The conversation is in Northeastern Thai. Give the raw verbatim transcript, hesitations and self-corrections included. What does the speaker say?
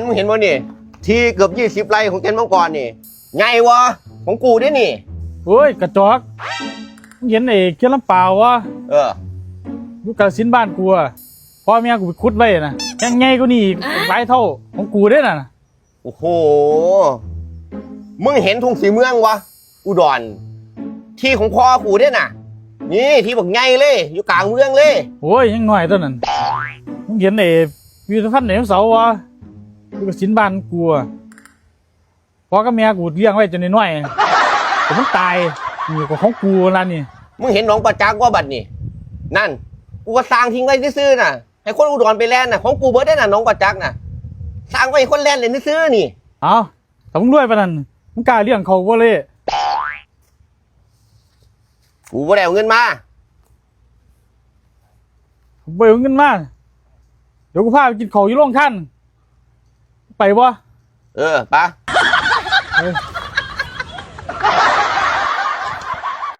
มึงเห็นบ่นี่ ที่เกือบยี่สิบไร่ของแก่นมังกรนี่ ใหญ่วะ ของกูเด้นี่ โอ้ย กระจอก มึงเห็นไอ้เขื่อนลำปาววะ เออ อยู่กาฬสินธุ์บ้านกูอะ พ่อแม่กูไปขุดไว้นะ ยังใหญ่กว่านี่อีกหลายเท่า ของกูเด้น่ะ โอ้โห มึงเห็นทุ่งศรีเมืองวะ อุดร ที่ของพ่อกูเด้น่ะ นี่ที่บักใหญ่เลย อยู่กลางเมืองเลย โอ้ย ยังน้อยเท่านั้น มึงเห็นไอ้พิพิธภัณฑ์ไดโนเสาร์วะ อยู่กาฬสินธุ์บ้านกูอะ พ่อกับแม่กูเลี้ยงไว้จนน้อยๆ แต่มันตาย นี่ก็ของกูละนี่ มึงเห็นหนองประจักษ์ว่าบัดนี่ นั่น กูก็สร้างทิ้งไว้ซื่อๆน่ะ ให้คนอุดรไปแล่นน่ะ ของกูเบิดได้น่ะหนองประจักษ์น่ะ สร้างไว้ให้คนแล่นเล่นซื่อๆนี่ เอ้า ถ้ามึงรวยปานนั้น มึงกล้าเลี้ยงเขาบ่เลย กูบ่ได้เอาเงินมา บ่เอาเงินมา เดี๋ยวกูพาไปกินข้าวอยู่โรงทาน ไปบ่ เออ ไป เออ